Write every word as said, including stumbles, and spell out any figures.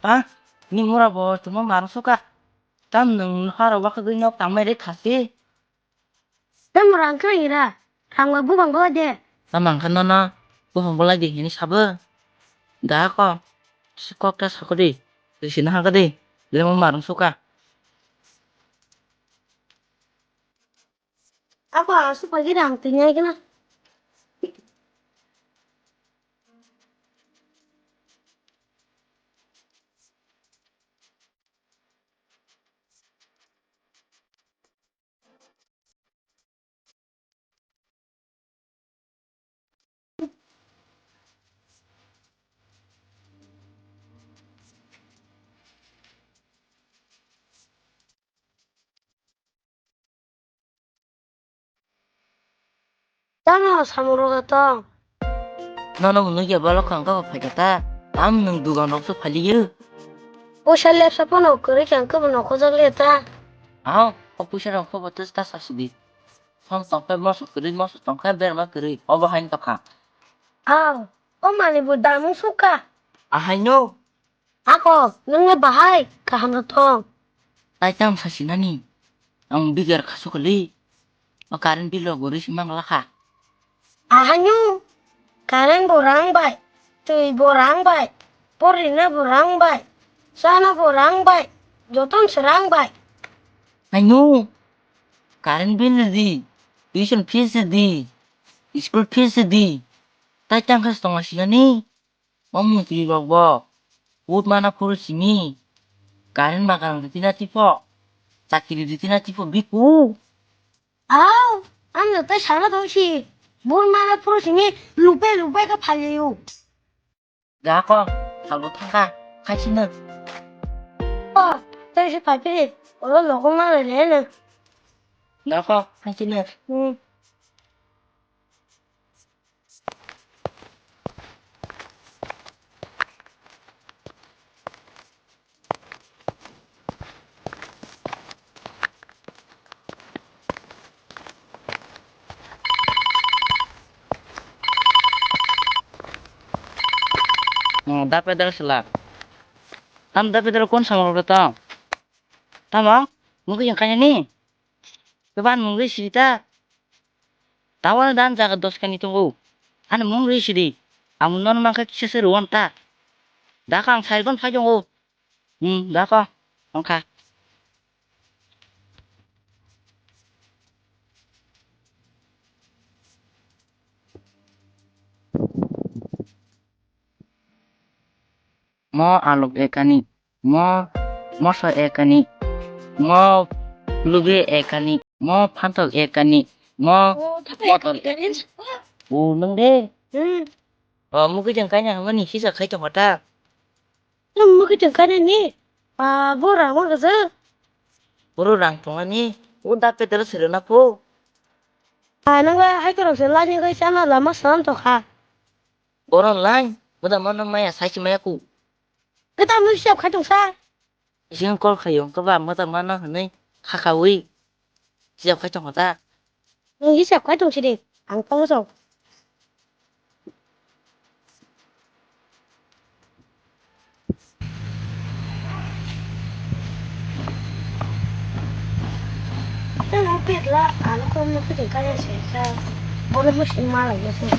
Ta, ni mura bo tuma marung suka. Tam nwng haro bakha gwi nok tangmai re khasi. Tam rang khe ira. Rang bai bubang bo de. Tam ang khe nono bubang bo lai di hini sabo. Da ko. Si kok ta sako di. Risi na ha di. Lemo marung suka. Ako ang suka gida ang tinya gina. Tamo samung rok tong. Nono hwnwi ya balo khang kha phaikha ta. Tam nwng dugan rok se phaliyo. Puisa lepsa pono kwrwi khang khe bo nokhojak le ta. Aho, o puisa rok khe bo ta sasidi. Som tongkhe moso kwrwi, moso tongkhe berma kwrwi. Obo hain tokha. Aw, o mani bo damung sukha. Ahaino. Ako, nwng le bahai kaham rok thong. Tai tam sasinani. Ang bigar khasu kali. O current bill rok gori simang lakha. Ahaino. Current bo rang bai. Twi bo rang bai. Porina bo rang bai. Sana bo rang bai. Joton se rang bai. Aino. Current bill di. Tuition fees di. School fees di. Tai tam khas tonga sinani. O mantri rok bo vote mana phuru simi current bagan rwtina tipo, chakiri rwtina tipo biku. Aw, ang no tai sana tong si vote mana phuru simi lupe lupe ka phaliyo. Ga ko, sabo thangka, khaisina. O, tai se phai phiri, oro logo ma le le. Ga ko, khaisina. Hmm. Oh, da pedal sela. Tam da pedal kon sama rok tong? Tamo? Mungkin yang kanya ni. Keban mungkin cerita. Tawal dan jaga dos kani tunggu. Ani mung ri sidi. Ang non mangka kisa se ruan ta. Da kang sai gon phai jongo. Hmm, da ka. Ang kha. Mo alok ekani, mo moso ekani, mo luge ekani, mo phantok ekani, mo motor ekani. O nung de. Hmm. O mukijang kaina hamani hisa khai tong kha ta. Nung mukijang kaina ni. Ba bo rang ma kaja. Boro rang tong ani. O da pedal sero na po. Ba nung ba hai korok se lani kai chana lama san to kha. Boron lai, muda mano maya saisi maya ku. Keta mui siap khai tong sa. Ising kol khayo, keba muda mano hwnwi khakhawi siap khai tong kha ta. Nung hisap khai tong sidi, ang tong song. Tamo pedla, ano kom no kujing kaya se sa. Bono musim malai ya se.